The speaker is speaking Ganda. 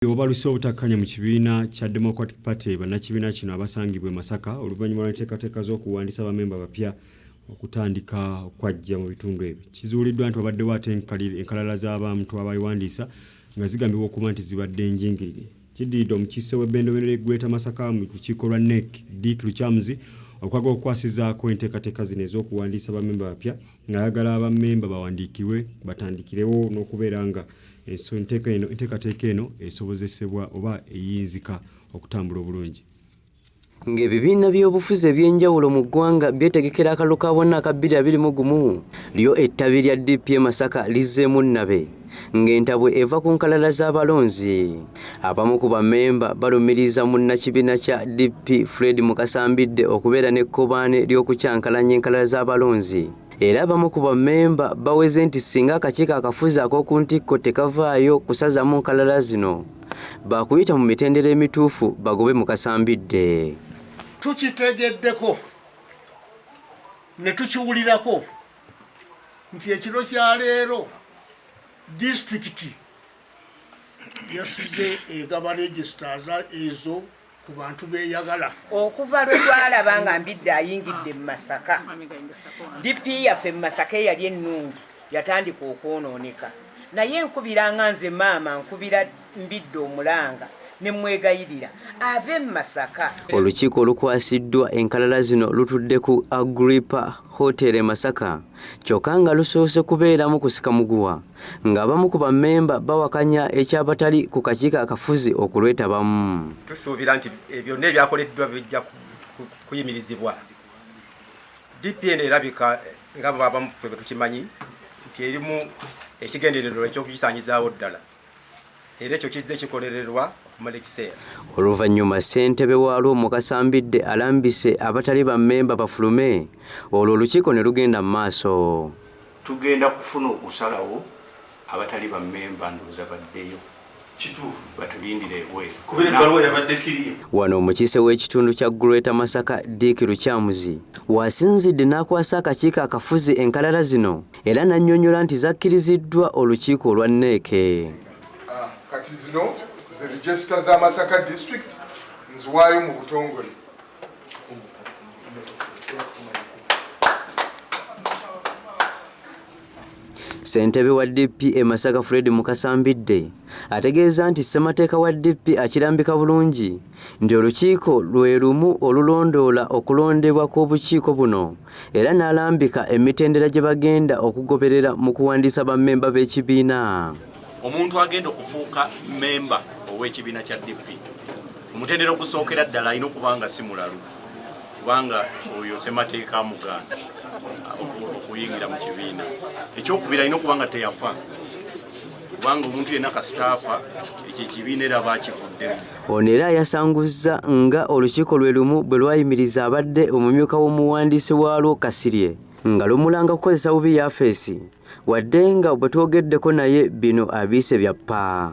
Obubaluse obutakkanya mu kibiina kya Democratic Party bannakibiina kino abasangibwa e Masaka oluvannyuma lw'enteekateeka z'okuwandiisa bammemba abapya okutandika okwajja mu bitundu ebyo. Kizuuliddwa nti wabaddewo ate enkalala z'abantu abeewandiisa nga zigambibwa okuba nti zibadde njingirire. Kiddiridde omukiise w'ebbendobendo ly'e Greater Masaka mu lukiiko lwa NEC, Dick Lukyamuzi okwagala okukwasizaako enteekateeka zino ez'okuwandiisa bammemba abapya ng'ayagala bammemba bawandiikibwe batandikirewo n'okubeera nga enteekateeka eno esobozesebwa oba eyinzika okutambula obulungi. Ng'ebibiina by'obufuzi eby'enjawulo mu ggwanga byetegekera akalulu ka bonna aka 2021, lyo ettabi lya DP e Masaka lizzeemu nnabe ng'entabwe eva ku nkalala z'abalonzi. Abamu ku bammemba balumiriza munnakibiina kya DP Fred Mukasa Mbidde okubeera n'ekkobaane ly'okukyankalanya enkalala z'abalonzi. Era abamu ku bammemba baweze nti singa akakiiko akafuzi ak'oku ntikko tekavaayo kusazaamu nkalala zino, baakuyita mu mitendera emituufu bagobe Mukasa Mbidde. Tukitegeddeko ne tukiwulirako nti ekiro kya leero disitulikiti yasize egaba registers ezo ku bantu beyagala. Okuva lwe twalaba nga Mbidde ayingidde mu Masaka, DP yaffe mu Masaka eyali ennungi yatandika okwonooneka. Naye nkubira nga nze maama nkubira Mbidde omulanga ne mmwegayirira ave mu Masaka. Olukiiko olukwasiddwa enkalala zino lutudde ku Agrippa Hotel e Masaka kyokka nga lusoose kubeeramu kusika muguwa ng'abamu ku bammemba bawakanya eky'abatali ku kakiiko akafuzi okulwetabamu. Tusuubira nti byonna ebyakoleddwa bijja kuyimirizibwa. DPN erabika nga abamu ffe bwe tukimanyi nti erimu ekigendererwa eky'okugisaanyizaawo ddala era ekyo kizze kikolererwa okumala ekiseera. Oluvannyuma ssentebe waalwo Mukasa Mbidde alambise abatali bammemba bafulume olwo olukiiko ne lugenda mu maaso. Tugenda kufuna okusalawo abatali bammemba ndowooza baddeyo. Kituufu batulindire ebweru. Kubera ebbaluwa yabadde kiriya. Wano omukiise w'ekitundu kya Greater Masaka Dick Lukyamuzi w'asinzidde n'akwasa akakiiko akafuzi enkalala zino era n'annyonnyola nti zakkiriziddwa olukiiko olwa NEC. Kati zino ze register za Masaka district nziwaayo mu butongole. Ssentebe wa DP e Masaka Fred Mukasa Mbidde ategeeza nti ssemateeka wa DP akirambika bulungi nti olukiiko lwe lumu olulondoola okulondebwa kw'obukiiko buno era n'alambika emitendera gye bagenda okugoberera mu kuwandiisa bammemba b'ekibiina. Omuntu agenda okufuuka mmemba ow'ekibiina kya DP omutendera ogusookera ddala alina okuba nga si mulalu kubanga oyo ssemateeka amugaana okuyingira mu kibiina. Ekyokubiri alina okuba nga teyafa kubanga omuntu yenna kasita afa ekyo ekibiina era bakivuddemu. Ono era yasanguzza nga olukiiko lwe lumu bwe lwayimiriza abadde omumyuka w'omuwandiisi waalwo Kasirye nga lumulanga kukozesa bubi yafeesi wadde nga bwe twogeddeko naye bino abiyise bya ppa.